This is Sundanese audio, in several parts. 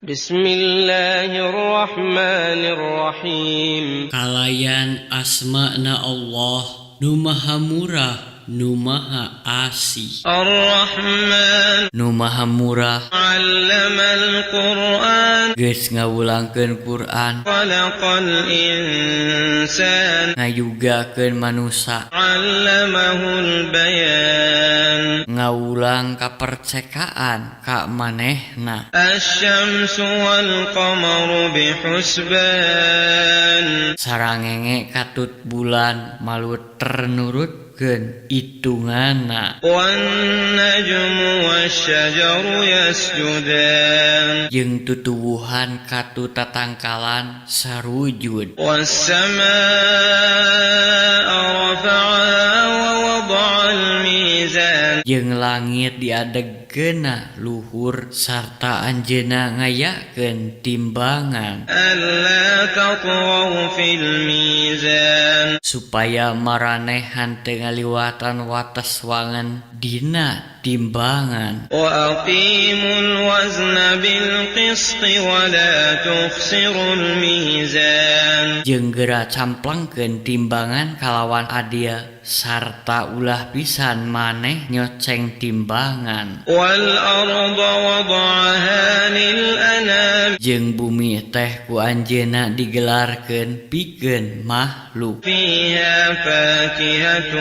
بسم الله الرحمن الرحيم. Kalayan asmana Allah nu Maha Murah, nu Maha Asih. الرحمن. Nu Maha Murah. علم القرآن. Geus ngawulangkeun Quran. خلق الإنسان. Ngayugakeun manusa. علمه البيان. Ngawulang kapercekaan ka manehna. الشمس والقمر بحسبان. Sarangenge katut bulan maluter nurutkeun itunganna. والنجم والشجر يسجدان. Jeung tutuwuhan katut tatangkalan sarujud. والسماء رفعها ووضع الميزان. Jeung langit diadegkeunna luhur sarta anjeunna ngayakeun timbangan. ألا تطغوا في الميزان. Supaya maraneh henteu ngaliwatan wates wangen dina timbangan. وأقيموا الوزن بالقسط ولا تخسروا الميزان. Jeung geura camplengkeun timbangan kalawan adil sarta ulah pisan maneh nyoceng timbangan. والأرض وضعها للأنام. Jeung bumi teh ku anjeunna digelarkeun pikeun makhluk. فيها فاكهة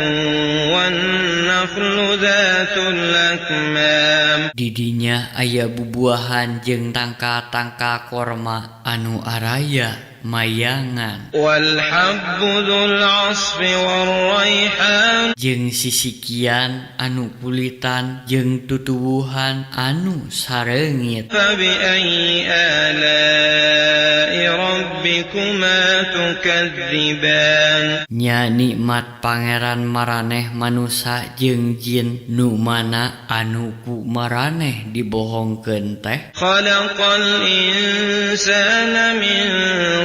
والنخل ذات الأكمام. Didinya aya bubuahan jeung tangkal-tangkal korma anu araya mayangan. والحب ذو العصف والريحان. Jeung sisikian anu kulitan jeung tutuwuhan anu sareungit. فبأي آلاء ربكما تكذبان؟ Nya nikmat Pangeran maraneh manusa jeung jin, nu mana anu ku maraneh dibohongkeun teh? خلق الإنسان من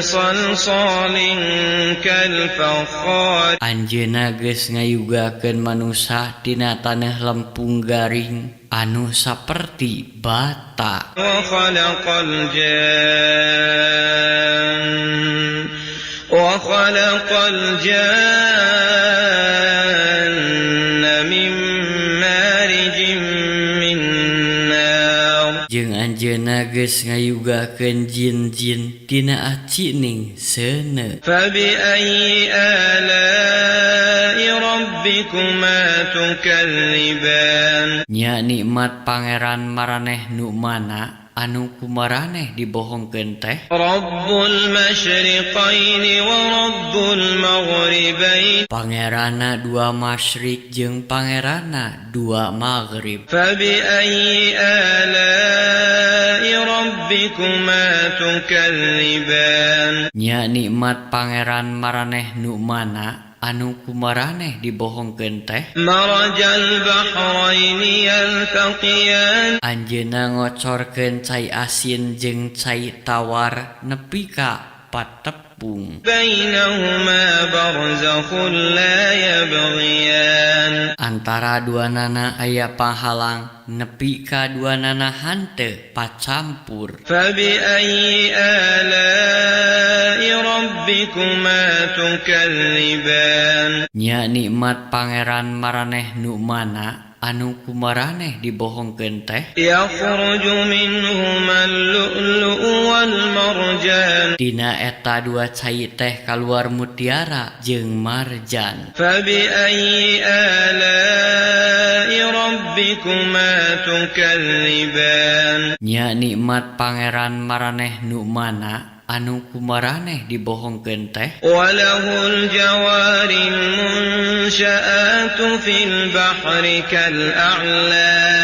صلصال كالفخار. Anjeunna geus ngayugakeun manusa tina taneuh lempung garing anu saperti bata. وخلق الجان من مارج من نار. Jeung anjeunna geus ngayugakeun jin-jin tina acining seuneu. فبأي آلاء ربكما تكذبان؟ Nya nikmat Pangeran maraneh nu mana anu ku maraneh dibohongkeun teh? رب المشرقين ورب المغربين. Pangeranna dua masyrik jeung Pangeranna dua maghrib. فبأي آلاء ربكما تكذبان؟ Nya nikmat Pangeran maraneh nu mana anu ku maraneh dibohongkeun teh? مرج البحرين يلتقيان. Anjeunna ngocorkeun cai asin jeung cai tawar nepi ka patepung. بينهما برزخ لا يبغيان. Antara dua nana aya panghalang nepi ka dua nana hanteu pacampur. فبأي آلاء ربكما تكذبان؟ Nya nikmat Pangeran maraneh nu mana anu ku maraneh dibohongkeun teh? يخرج منهما اللؤلؤ والمرجان. Tina eta dua cai teh kaluar mutiara jeung marjan. فبأي آلاء ربكما تكذبان؟ Nya nikmat Pangeran maraneh nu mana anu ku maraneh dibohongkeun teh? وله الجوار المنشآت في البحر كالأعلام.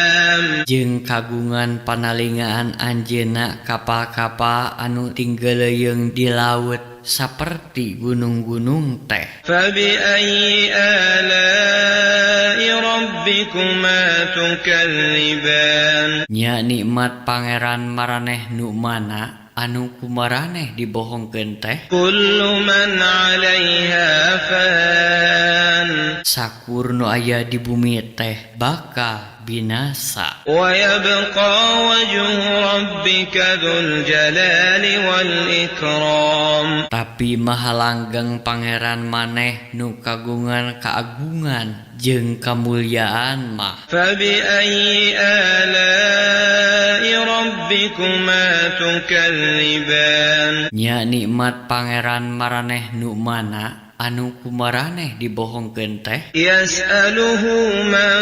Jeung kagungan panalingaan anjeunna kapal-kapal anu tinggeleung di laut saperti gunung-gunung teh. فبأي آلاء ربكما تكذبان؟ Nya nikmat Pangeran maraneh nu mana anu ku maraneh dibohongkeun teh? كل من عليها فان. Sakur nu aya di bumi teh bakal binasa. ويبقى وجه ربك ذو الجلال والإكرام. Tapi maha langgeng Pangeran maneh nu kagungan keagungan jeung kamulyaan mah. فبأي آلاء ربكما تكذبان. Nya nikmat Pangeran maraneh nu mana anu kumaraneh dibohongkeun teh? يسأله من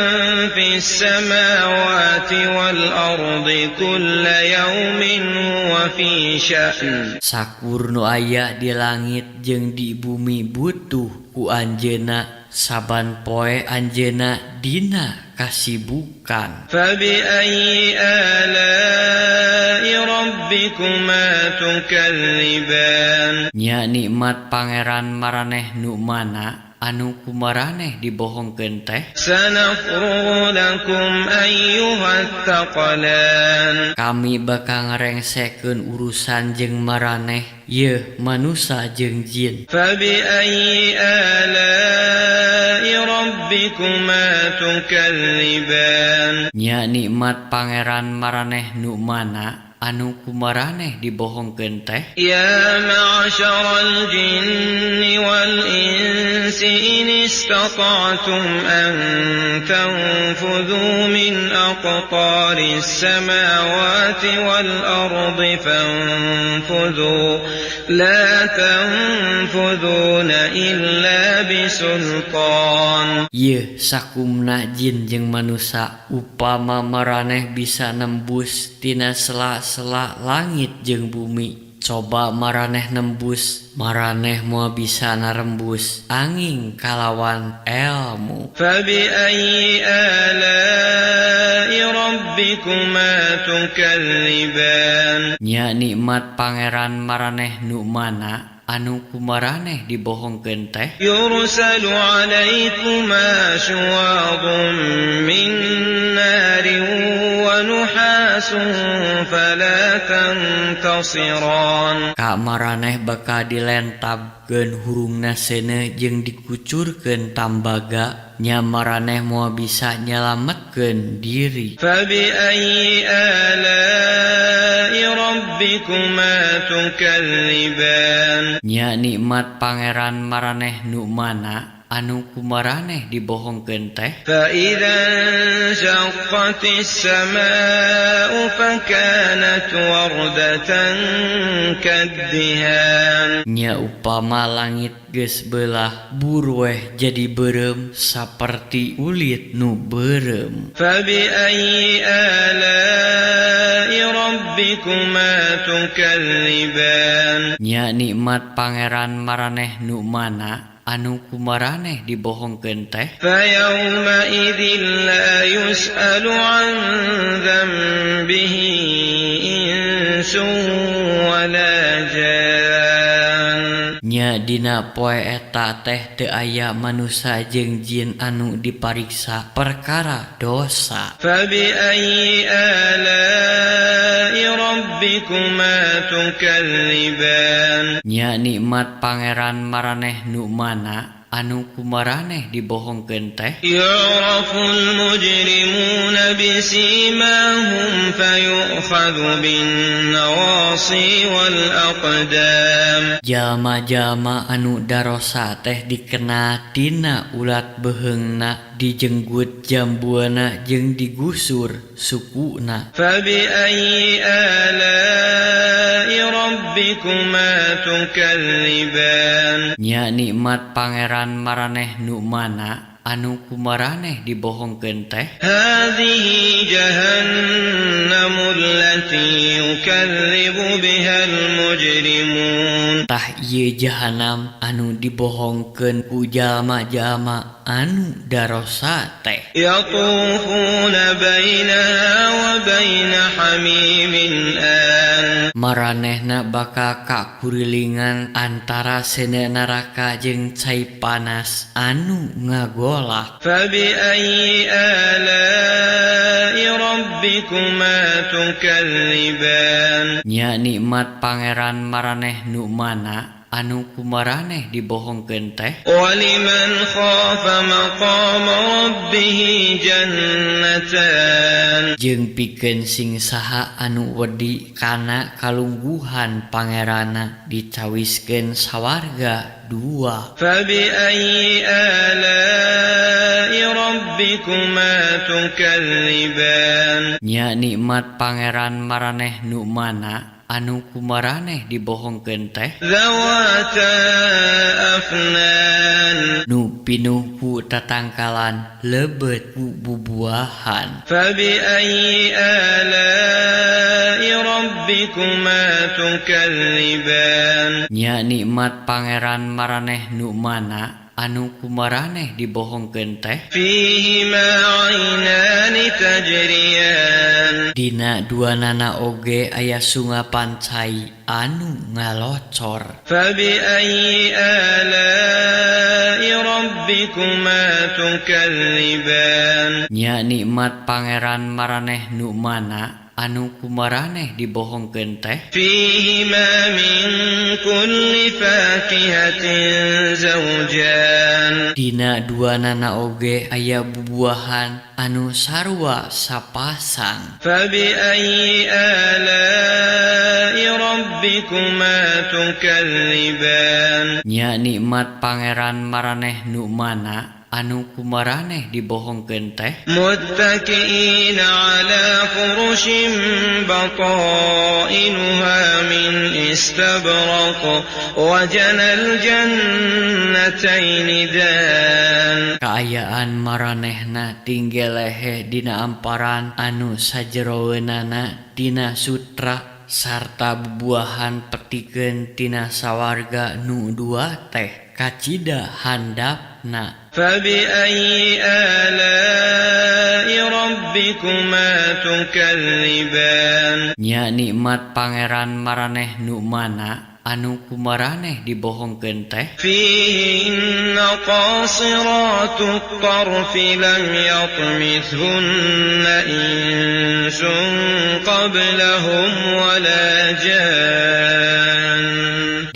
في السماوات والأرض كل يوم هو في شأن. Sakur nu aya di langit jeung di bumi butuh ku anjeunna, saban poe anjeunna dina kasibukan. فبأي آلاء ربكما تكذبان. Nya nikmat Pangeran maraneh nu mana anu kumaraneh dibohongkeun teh? سنفرغ لكم أيها الثقلان. Kami bakal ngarengsekeun urusan jeung maraneh yeuh manusa jeung jin. فبأي آلاء ربكما تكذبان. Nya nikmat Pangeran maraneh nu mana anu kumaraneh dibohongkeun teh? يا معشر الجن والإنس إن استطعتم أن تنفذوا من أقطار السماوات والأرض فانفذوا لا تنفذون إلا بسلطان. Yeuh sakumna jin jeung manusa, upama maraneh bisa nembus tina sela-sela langit jeung bumi, coba maraneh nembus, maraneh moal bisa narembus angin kalawan elmu. فبأي آلاء ربكما تكذبان. Nya nikmat Pangeran maraneh nu mana anu kumaraneh dibohongkeun teh? يرسل عليكما شواظ من نار ونحاس فلا تنتصران. Ka maraneh bakal dilentabkeun hurungna seuneu jeung dikucurkeun tambaga, nya maraneh moal bisa nyalametkeun diri. فبأي آلاء ربكما تكذبان. Nya nikmat Pangeran maraneh nu mana anu kumaraneh dibohongkeun teh? فإذا انشقت السماء فكانت وردة كالدهان. Nya upama langit geus beulah, burueh jadi beureum saperti ulit nu beureum. فبأي آلاء ربكما تكذبان. Nya nikmat Pangeran maraneh nu mana anu kumaraneh dibohongkeun teh? فيومئذ لا يسأل عن ذنبه إنس ولا جان. Nya dina poe eta teh teu aya manusa jeung jin anu dipariksa perkara dosa. فبأي آلاء ربكما تكذبان. Nya nikmat Pangeran maraneh nu mana anu kumaraneh dibohongkeun teh? يعرف المجرمون بسيماهم فيؤخذ بالنواصي والأقدام. Jalma-jalma anu darosa teh dikenal tina ulat beheungna, dijenggut jambuana jeung digusur sukuna. فبأي آلاء ربكما تكذبان. Nya nikmat Pangeran maraneh nu mana anu kumaraneh dibohongkeun teh? هذه جهنم التي يكذب بها المجرمون. Tah ieu jahanam anu dibohongkeun ku jalma-jalma anu darosa teh. يطوفون بينها وبين حميم آن. Maranehna bakal kakurilingan antara seuneu neraka jeung cai panas anu ngagolak. فبأي آلاء ربكما تكذبان. Nya nikmat Pangeran maraneh nu mana Anu ku maraneh dibohongkeun teh? ولمن خاف مقام ربه جنتان. Jeung pikeun sing saha anu wedi kana kalungguhan Pangeranna dicawiskeun sawarga dua. فبأي آلاء ربكما تكذبان؟ Nya nikmat Pangeran maraneh nu mana anu ku maraneh dibohongkeun teh? ذواتا أفنان. Nu pinuh ku tatangkalan leubet ku bubuahan. فبأي آلاء ربكما تكذبان؟ Nya nikmat Pangeran maraneh nu mana anu ku maraneh dibohongkeun teh? فيهما عينان تجريان. Dina duanana oge aya sungapan cai anu ngalocor. فبأي آلاء ربكما تكذبان؟ Nya nikmat Pangeran maraneh nu mana anu ku maraneh dibohongkeun teh? فيهما من كل فاكهة زوجان. Dina duanana oge aya bubuahan anu sarua sapasang. فبأي آلاء ربكما تكذبان؟ Nya nikmat Pangeran maraneh nu mana anu ku maraneh dibohongkeun teh? متكئين على فرش بطائنها من استبرق وجنى الجنتين دان. Kaayaan maranehna tinggelehe dina amparan anu sajeroeunana tina sutra sarta bubuahan petikeun tina sawarga nu dua teh kacida handapna. فبأي آلاء ربكما تكذبان؟ Nya nikmat Pangeran maraneh nu mana anu ku maraneh dibohongkeun teh? فيهن قاصرات الطرف لم يطمثهن إنس قبلهم ولا جان.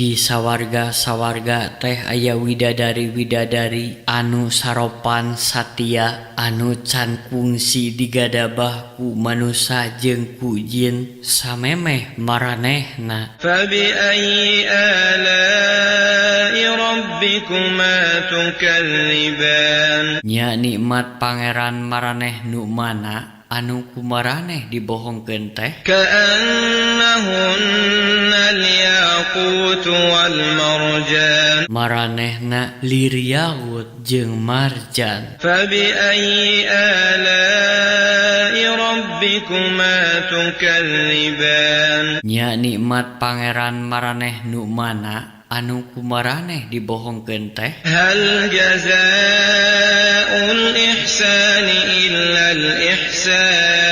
Di sawarga-sawarga teh aya widadari-widadari anu saropan satia anu can kungsi digadabah ku manusa jeung ku jin samemeh maranehna. فبأي آلاء ربكما تكذبان؟ Nya nikmat Pangeran maraneh nu mana anu ku maraneh dibohongkeun teh? كأنهن الياقوت والمرجان. Maranehna liriagut jeung marjan. فبأي آلاء ربكما تكذبان؟ Nya nikmat Pangeran maraneh nu mana anu ku maraneh dibohongkeun teh? هل جزاء الإحسان إلا الإحسان؟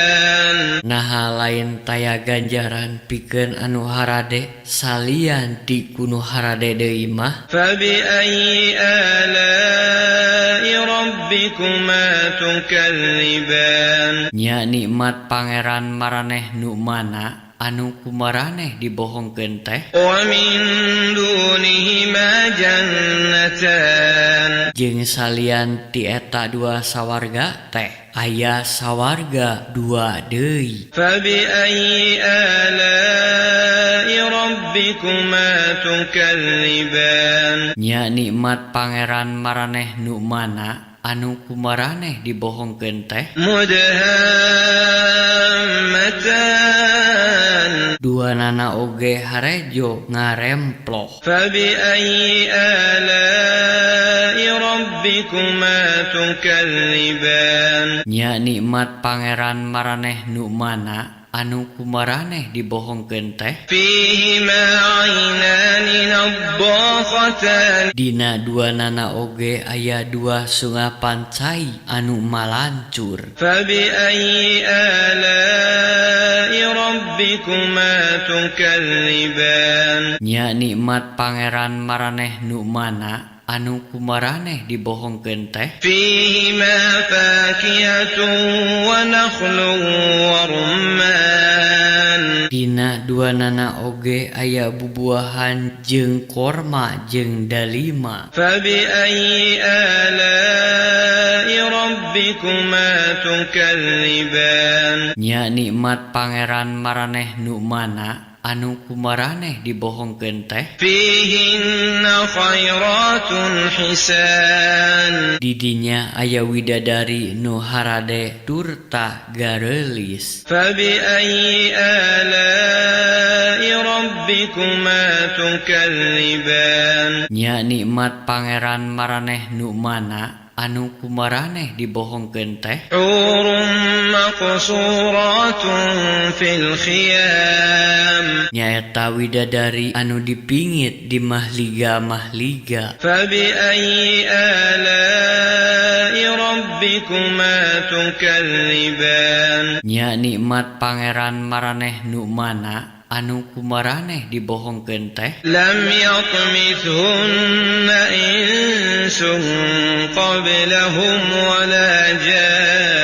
Naha lain taya ganjaran pikeun anu harade salian ti ku nu harade deui mah? فبأي آلاء ربكما تكذبان؟ Nya nikmat Pangeran maraneh nu mana anu ku maraneh dibohongkeun teh? ومن دونهما جنتان. Jeung salian ti eta dua sawarga teh aya sawarga dua deui. فبأي آلاء ربكما تكذبان؟ Nya nikmat Pangeran maraneh nu mana anu ku maraneh dibohongkeun teh? مدهامتان. Duanana oge harejo ngaremploh. فبأي آلاء ربكما تكذبان؟ Nya nikmat Pangeran maraneh nu mana anu ku maraneh dibohongkeun teh? فيهما عينان نضاختان. Dina duanana oge aya dua sungapan cai anu malancur. فبأي آلاء ربكما تكذبان؟ Nya nikmat Pangeran maraneh nu mana Anu ku maraneh dibohongkeun teh? فيهما فاكهة ونخل ورمان. Dina duanana oge aya bubuahan jeung korma jeung dalima. فبأي آلاء ربكما تكذبان؟ Nya nikmat Pangeran maraneh nu mana anu ku maraneh dibohongkeun teh? فيهن خيرات حسان. Didinya aya widadari nu harade turta gareulis. فبأي آلاء ربكما تكذبان؟ Nya nikmat Pangeran maraneh nu mana anu ku maraneh dibohongkeun teh? حور مقصورات في الخيام. Nyaeta widadari anu dipingit di mahliga-mahliga. فبأي آلاء ربكما تكذبان؟ Nya nikmat Pangeran maraneh nu mana anu ku maraneh dibohongkeun teh? لم يطمثهن إنس قبلهم ولا جان.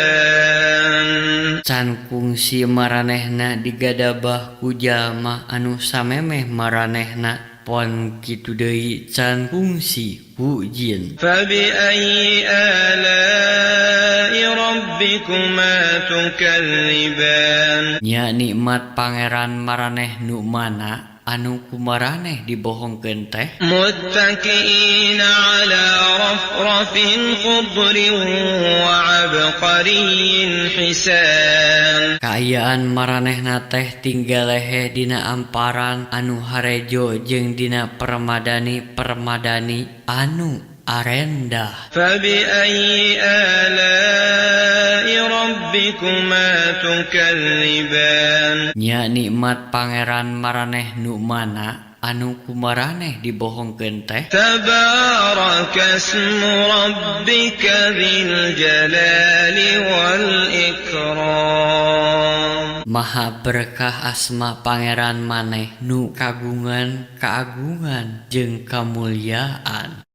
Can kungsi maranehna digadabah ku jalma anu samemeh maranehna, pon kitu deui can kungsi ku jin. فبأي آلاء ربكما تكذبان؟ Nya nikmat Pangeran maraneh nu mana anu ku maraneh dibohongkeun teh? متكئين على رفرف خضر وعبقري حسان. Kaayaan maranehna teh tinggal lehe dina amparan anu harejo jeung dina permadani-permadani anu arendah. فبأي آلاء ربكما تكذبان؟ Nya nikmat Pangeran maraneh nu mana anu ku maraneh dibohongkeun teh? تبارك اسم ربك ذي الجلال والإكرام. Maha berkah asma Pangeran maneh nu kagungan keagungan jeung kamulyaan.